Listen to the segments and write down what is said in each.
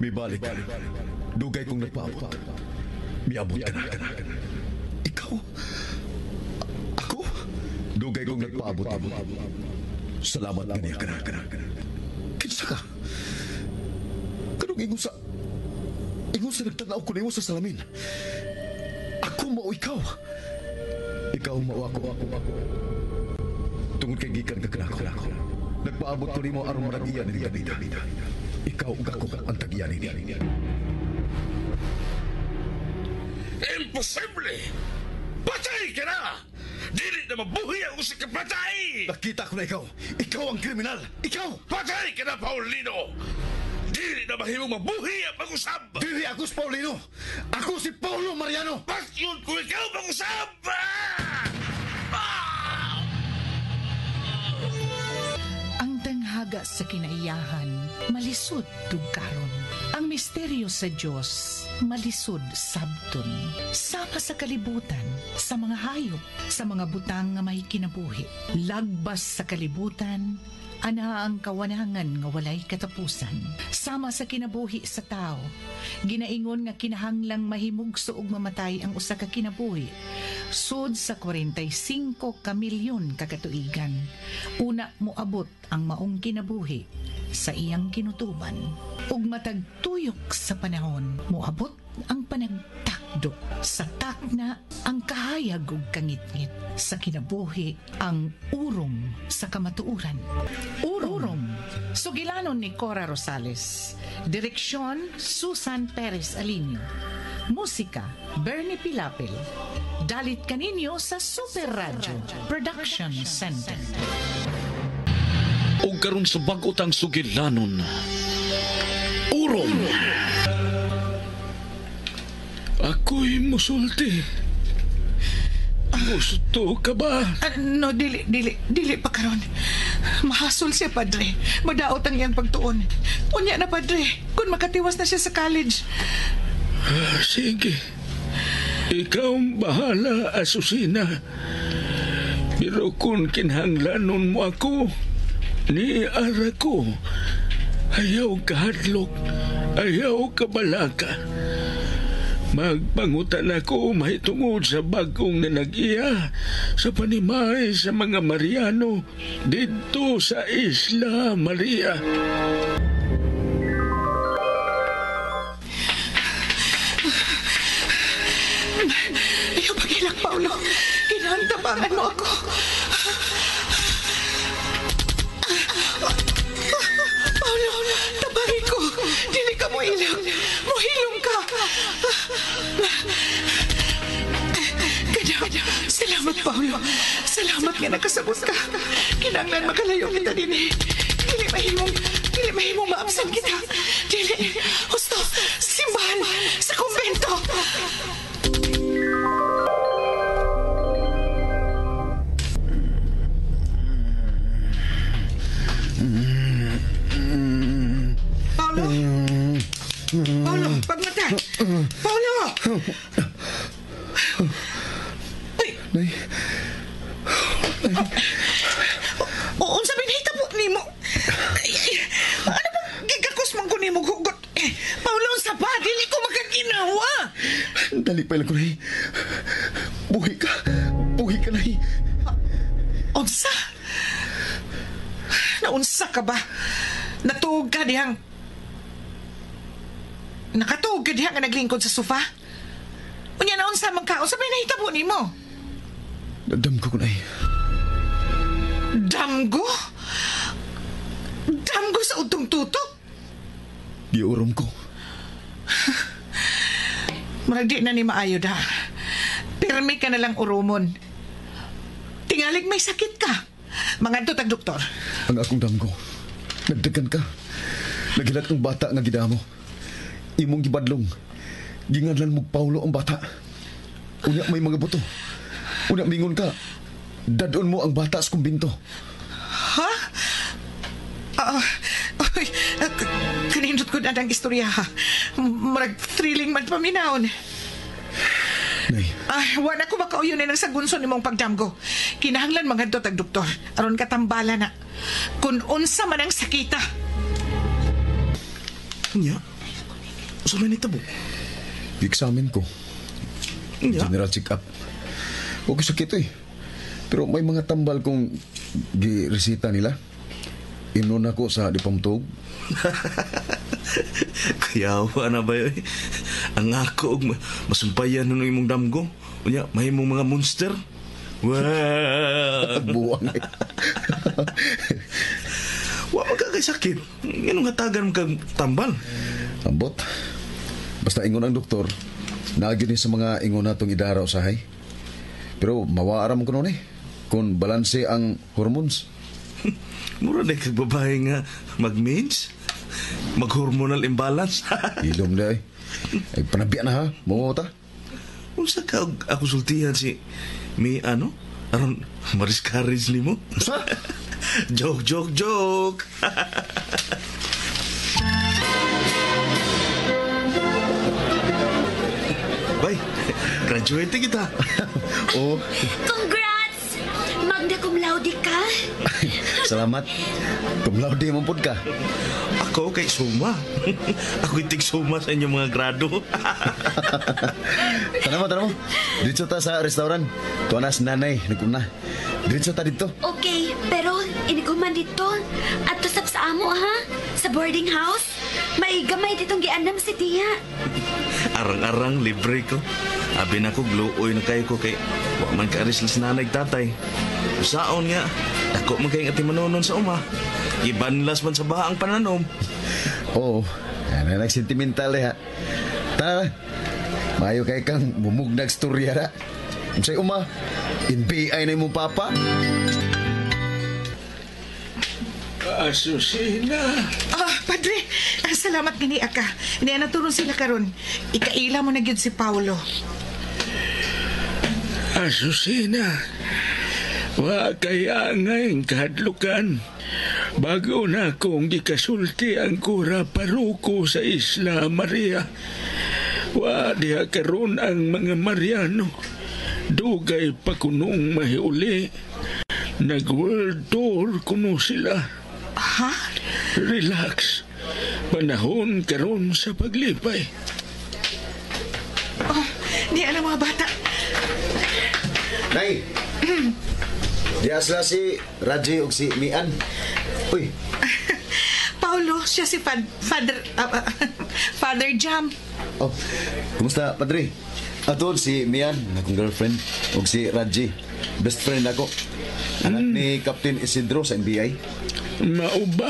Mibalik ka. Dugay kong nagpaabot. Miabot ka na. Ikaw? Ako? Dugay kong nagpaabot nimo. Salamat ganiya ka na. Kinsa ka? Kanong ingon sa nagtanaw ko nimo sa salamin. Ako mao ikaw. Ikaw mao ako. Tungod kay gikan ka kanako. Nagpaabot ko nimo aron manag-iya ni Davida. Ikaw ug ako ang tag-iya nini. Imposible! Patay ka na! Dili na mabuhi ang usa ka patay! Nakita ko na ikaw. Ikaw ang kriminal. Ikaw! Patay ka na, Paulino! Dili na mahimong mabuhi ang pag-usab! Dili ako si Paulino. Ako si Paulo Mariano. Patyon ko ikaw pag-usab! Ah! Ah! Ang tanghaga sa kinaiyahan, malisod tugkaron. Ang misteryo sa Dios, malisod sabton. Sama sa kalibutan, sa mga hayop, sa mga butang nga may kinabuhi. Lagbas sa kalibutan, ana ang kawanangan nga walay katapusan. Sama sa kinabuhi sa tao, ginaingon nga kinahanglang mahimugso og mamatay ang usa ka kinabuhi. Sud sa 45 ka milyon ka katuigan. Una moabot ang maong kinabuhi sa iyang kinutuban. Ug matag tuyok sa panahon, moabot ang panagtakdo. Sa takna ang kahayag ug kangitngit. Sa kinabuhi ang urong sa kamatuoran. Urong. Sugilanon ni Cora Rosales. Direksyon Susan Perez Alinio. Musika Bernie Pilapil. Dalit kaninyo sa Super Radio Production Center. Ug karon sa bag-o tang sugilanon. Urong. Ako'y musulti. Gusto ka ba? Ah, no, dili, dili, dili pa karon. Mahasol siya, padre. Madaot ang iyang pagtuon. Unya na, padre, kung makatiwas na siya sa college. Ah, sige. Ikaw ang bahala, Asusina. Pero kung kinahanglanon mo ako, ni ara ko. Ayaw kahadlok, ayaw kabalaka. Magpangutan ako mahitungod sa bagong nanag-iya sa panimay sa mga Mariano didto sa Isla Maria. Ayaw pagilak, Paulo. Kinantabangan mo ako. Paulo, tabangin ko. Dili ka mo ilang. Mohilong ka. Kada, salamat, Paulo. Salamat nga nakasabot ka. Kinanglan makalayo kita din eh. Dili mahimong maabsan kita. Dili, husto, sa simbahan, sa kumbento. Paulo? Paulo, pagmata! Paulo! Uy! Nay. Oo, unsa may nahitabo nimo? Ay, ay, ano ba gigakos man ko nimo hugot? Eh, Paulo, unsa pa? Dili ko makaginawa. Dali pa lang ko, Nay. Buhi ka. Buhi ka, Nay. Unsa? Naunsa ka ba? Natuog ka dihang... Nakatuog ka dihang nga naglingkod sa sofa? Unya naunsa man ka? Unsa may nahitabo nimo? Nadamgo ko, Nay. Damgo? Damgo sa utong tutok? Giurom ko. Murag di na ni maayo da. Pirmi ka na lang urumon. Tingalig may sakit ka. Mangadto tag doktor. Ang akong damgo. Nagdagan ka. Naghilat ang bata nga gidamo. Imong gibadlong. Gingadlan mo Paulo ang bata. Unya may mga buto. Unya mingon ka. Dadon mo ang bata sa kumbinto. Ha? Ah, ay, kanindot ko na ang istorya ha. Murag thrilling man paminawon. Nay, Ay, wala ko makauyon ng sagunso nimong pagdamgo. Kinahanglan mangadto tag doktor. Aron katambala na. Kun unsa man ang sakita. Nya? Usa may nitabo? Examine ko. Nya. General check-up. Okay sakit eh. Pero may mga tambal kong giresita nila. Inon ako sa di pamtog. Kayawa na ba yun? Ang ako og masumpayan nun imong damgo. Unya, mahimong mga monster. Wow! Buwang eh. Wa man ka kay sakit. Nganong hatagan mo kag tambal? Ambot. Basta ingon ang doktor, naagin ni sa mga ingon natong idara usahay. Pero mawaara mo kuno ni kung balanse ang hormones. Mura na kag babae nga mag-mens. Mag-hormonal imbalance. Ilom na eh. Ay panabya na ha, mo ta. Unsa ka og ako sultihan si mi ano? Aron ma-discourage nimo? Sa? Joke, joke, joke. Bay, graduate kita. Oo, Congrats! Magna cum laude ka. salamat. Cum laude man pud ka. Ako kay suma. Ako itig suma sa inyong mga grado. Tanaw mo, tanaw mo. Diretso ta sa restaurant. Tuwa na si nanay, naguna. Diretso ta dito. Okay, pero iniguman dito. At tusap sa amo, ha? Sa boarding house. May gamay ditong gianam si tiya. Arang-arang, libre ko. Abi na ko, gluoy na kayo ko kay wa man ka aris si nanay tatay. Usaon nga, dako man kayong ati manunon sa uma. Ibanlas man sa baha ang pananom. Oo, oh, nagsentimental eh ha. Tara, maayo kay kang bumugnag storya na. Unsay uma, NBI na imong papa. Asusina. Ah, padre, salamat gani aka. Niya naturon sila karon. Ikaila mo na gyud si Paulo. Asusina. Wa kaya ngayon kahadlukan. Bago na akong gikasulti ang kura paroko sa Isla Maria. Wa diha karon ang mga Mariano. Dugay pa kunong mahiuli. Nag-world tour kuno sila. Ha? Relax. Panahon karon sa paglipay. Oh, niya na mga bata. Nay! Diya sila si Raji ug si Mian. Uy, Paulo, siya si Father Father Jam. oh, kumusta padre? Ato si Mian, akong girlfriend, ug si Raji, best friend ako. Anak ni Captain Isidro sa NBI. Mauba.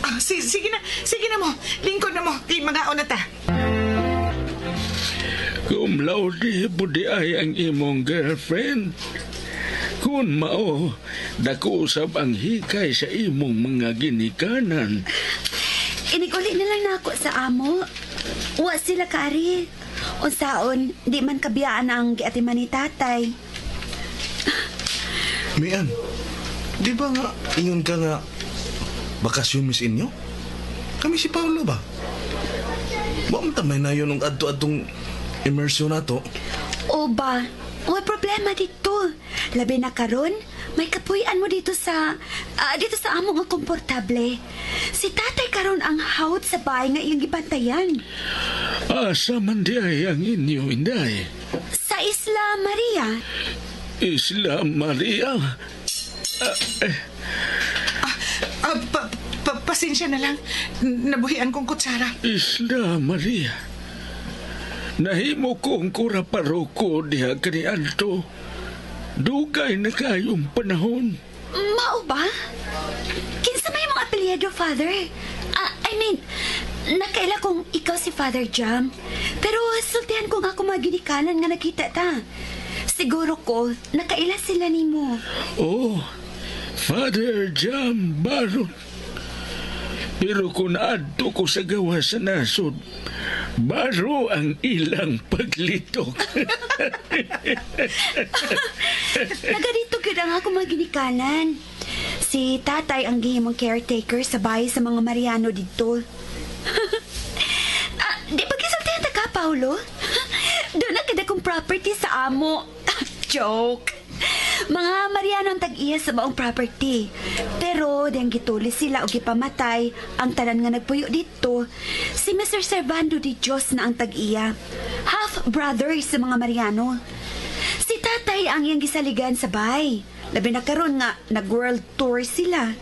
Ah, sige na mo. Lingkod na mo. Kay mga na ta. Cum laude pudi ay ang imong girlfriend. Kung mao, dako usab ang hikay sa imong mga ginikanan. Iniguli na lang nako sa amo. Wa sila kaari. Unsaon, di man kabiyaan ang giatiman ni tatay. Mian, di ba nga ingon ka nga bakasyon mis inyo? Kami si Paolo ba? Wa man tamay na yun ang adto-adtong immersion nato. O ba, way problema dito. Labi na karon, may kapuy-an mo dito sa amo nga komportable. Si tatay karon ang hawt sa bahay nga iyang gibantayan. Asa man di ay ang inyo, inday? Sa Isla Maria. Isla Maria? Pasensya na lang. Nabuhian kong kutsara. Isla Maria. Nahimo ko ang kura paroko diha kaniadto. Dugay na kayong panahon. Mao ba? Kinsa may mong apelyido, Father? I mean, nakaila kong ikaw si Father Jam. Pero sultihan ko nga ako mga ginikanan nga nakita ta. Siguro ko, nakaila sila nimo. Oh, Father Jam Baron. Pero kung adto ko sa gawa sa nasod, baro ang ilang paglitok. Naga dito gyud ang ako mga ginikanan. Si tatay ang gihimong caretaker sa bahay sa mga Mariano dito. Di ba gisultihan ta ka, Paolo? Doon na kada kong property sa amo. Joke. Mga Mariano ang tag-iya sa maong property. Pero diyang gituli sila o gipamatay ang tanan nga nagpuyo dito. Si Mr. Servando de Dios na ang tag-iya. Half brother sa mga Mariano. Si tatay ang iyang gisaligan sa bay. Labi na karon nga nag-world tour sila.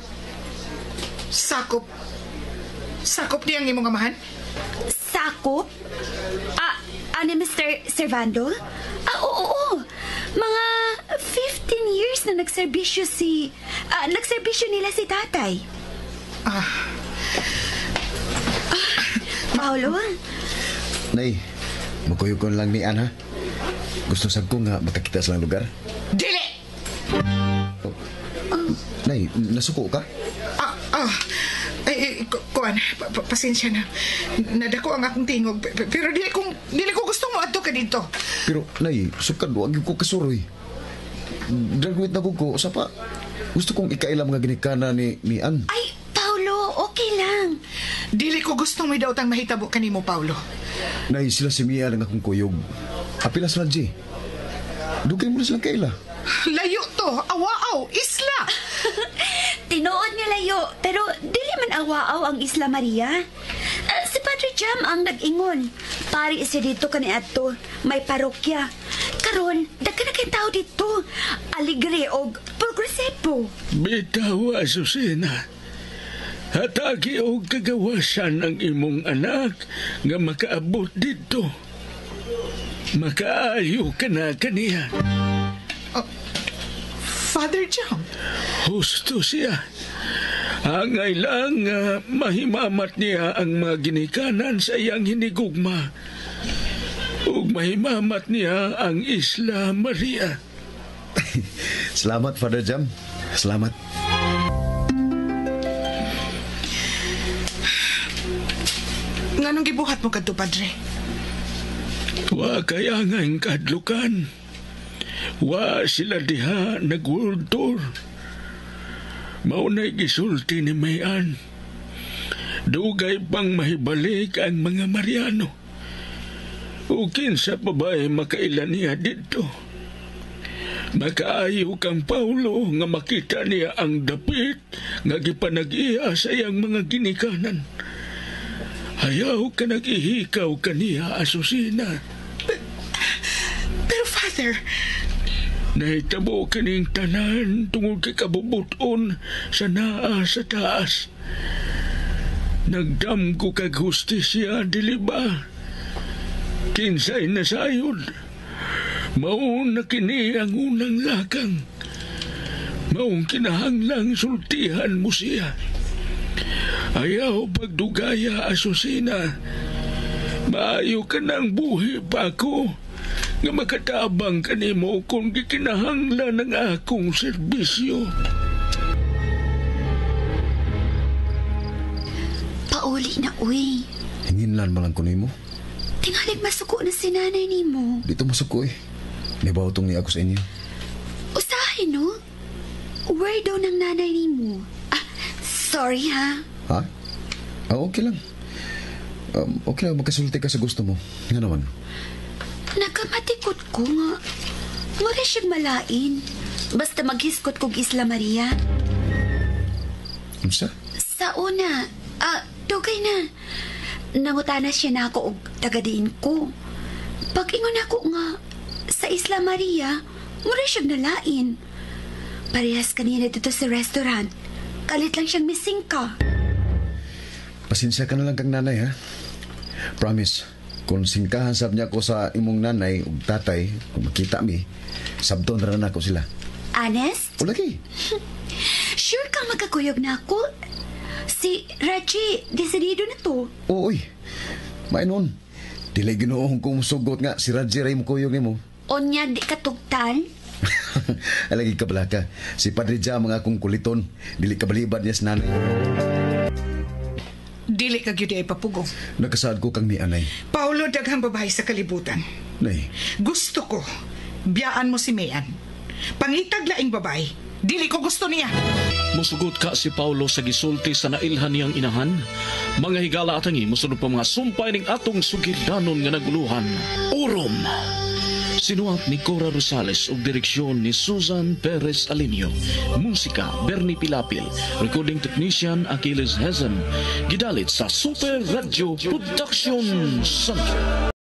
Sakop. Sakop niyang imong amahan? Sakop? Ah, ani Mr. Servando? Ah, oo, oo. Mga 15 years na nagserbisyo si... nagserbisyo nila si tatay. Ah, Paolo? Nay, magkuyog ko lang ni Ann, ha? Gusto sab ko nga makakita sa lang lugar. Dili! Nay, nasuko ka? Ay, kuan, pasensya na. Nadako ang akong tingog. Pero dili ko gusto mo adto ka dito. Pero, Nay, sukad, wag ko kasuroy. Graduate na ko, usa pa. Gusto kong ikaila mga ginikana ni Ann. Ay, Paolo, okay lang. Dili ko gusto may daotang mahitabo kanimo, Paulo. Nay, sila si Mia lang akong kuyog. Apila sila, G. Dugay mo na silang kaila. Layo to, awaaw, isla. Tinuod nga layo, pero dili man awaaw ang Isla Maria. Si Padre Jam ang nag-ingon. Pari siya dito kaniadto, may parokya. Karon, daghan na kayong tao dito. Aligre og progresibo. Bitaw, Asusena. Hatagi og kagawasan ang imong anak nga makaabot dito. Makaayo ka na kaniya. Father Jam, Husto siya. Angay lang nga mahimamat niya ang mga ginikanan sa iyang hinigugma. Ug mahimamat niya ang Isla Maria. Salamat, Father Jam. Salamat. Nganong gibuhat mo kadto, Padre? Wa kay angay kadlukan. Wa sila diha nag-world tour. Mao na'y gisulti ni Mayan. Dugay pang mahibalik ang mga Mariano. O kinsa pa ba'y makaila niya dito? Makaayo kang Paulo nga makita niya ang dapit nga gipanag-iya sa iyang mga ginikanan. Ayaw ka nag-ihikaw kaniya, Asusina. Pero Father, Nahitabo kining tanan tungod kay kabubuton sa naa sa taas. Nagdamgo kag hustisya, dili ba? Kinsay nasayod. Mao na kini ang unang lakang. Maong kinahanglang sultihan mo siya. Ayaw pagdugaya, Asusina. Maayo ka ng buhi pa ako nga makatabang kanimo kung gikinahanglan ang akong serbisyo. Pauli na, uy. Hinginlan man lang ko nimo. Tingalig masuko na si nanay nimo. Dito masuko eh. Nibaw tong niya ako sa inyo. Usahin, no? Where daw ng nanay nimo? Ah, sorry ha. Ha? Ah, okay lang. Okay lang, magkasulti ka sa gusto mo. Nga naman. Nagkamatikot ko nga. Mura siyang malain. Basta maghiskot kog Isla Maria. Unsa? Sa una, dugay na. Nangutana siya na ako og tagadiin ko. Pag-ingon ako nga, sa Isla Maria, mura siyang nalain. Parehas kanina dito sa restaurant. Kalit lang siyang missing ka. Pasensya ka na lang kang nanay, ha? Promise, kung singkahan sab niya ko sa imong nanay ug tatay, kung makita mi, sabton ra na ako sila. Honest? O lagi. Sure kang magkakuyog na ako? Si Raji, desidido na to. Oo, uy. Mainon. Dili ginoong kung sugot nga si Raji ray mo kuyog nimo. Onya, di ka tugtan? Alagi ka pala ka. Si Padre Jam ang akong kuliton. Dili ka balibad niya sa nanay. Dili ka gyud ay papugong. Nakasaad ko kang ni anay. Paulo, daghang babae sa kalibutan. Nay, Gusto ko, biyaan mo si Mayan. Pangitag laing babae. Dili ko gusto niya. Musugot ka si Paulo sa gisulti sa nailhan niyang inahan. Mga higala atangi, musunod pa mga sumpay ning atong sugidanon nga naguluhan. Urom! Sinuwat ni Cora Rosales ug direksyon ni Susan Perez Alinio. Musika Bernie Pilapil, recording technician Achilles Hezen. Gidalit sa Super Radio Production Center.